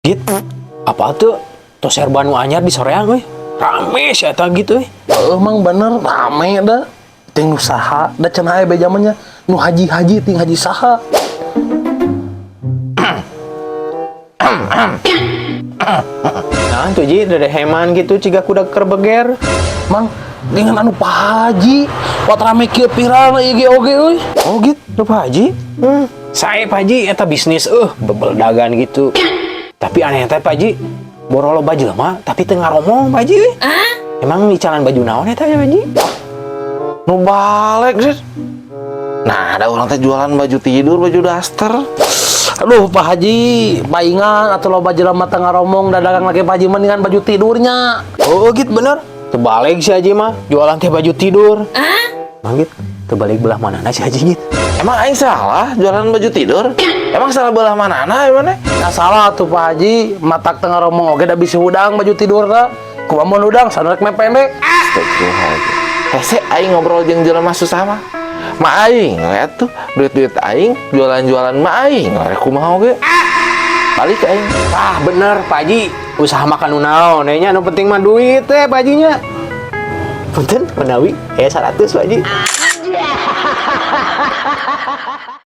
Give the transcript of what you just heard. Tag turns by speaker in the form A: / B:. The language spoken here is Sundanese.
A: Git, apa tuh? Toserba nu anyar di soreang euy. Rame sih eta gitu euy.
B: Heeh, Mang, bener rame dah. Ting nu saha da cenah aya beja mah nya nu haji-haji ting haji saha.
A: Nah, tuh Ji, heman gitu ciga kuda keur beger.
B: Mang, dengan anu Pak Haji, wat rame kieu viral na IG oge euy.
A: Oh gitu, tuh Pak Haji. Saya Pak Haji eta bisnis bebeldagan gitu. Tapi aneh teh Pak Haji, borolo baju mah tapi teu ngaromong Pak Haji euy. Emang icalan baju naon eta ya Pak Haji?
C: Nu balik sih. Nah, ada orang teh jualan baju tidur, baju daster.
B: Aduh Pak Haji, paingan atau loba jelema teu ngaromong dagang lagi Pak Haji mendingan baju tidurnya.
A: Oh gitu bener. Terbalik si Haji mah jualan teh baju tidur. Mang gitu, terbalik belah mana si Haji gitu.
C: Emang aing salah jualan baju tidur? Emang salah belah mana emang?
B: Nah salah tuh Pak Haji, matak teu ngaromong oge da bisi hudang baju tidur da. Kumaha mun hudang sanerek meh pendek.
C: Astagfirullahaladzim. Hese aing ngobrol jeung jelema susah mah. Ma aing lihat tuh duit-duit aing jualan-jualan ma aing rek kumaha oge. Balik aing.
A: Ah bener Pak Haji, usaha makan nu naon nya nu penting mah duit teh Pak Haji nya. Punten menawi 100 Pak Haji.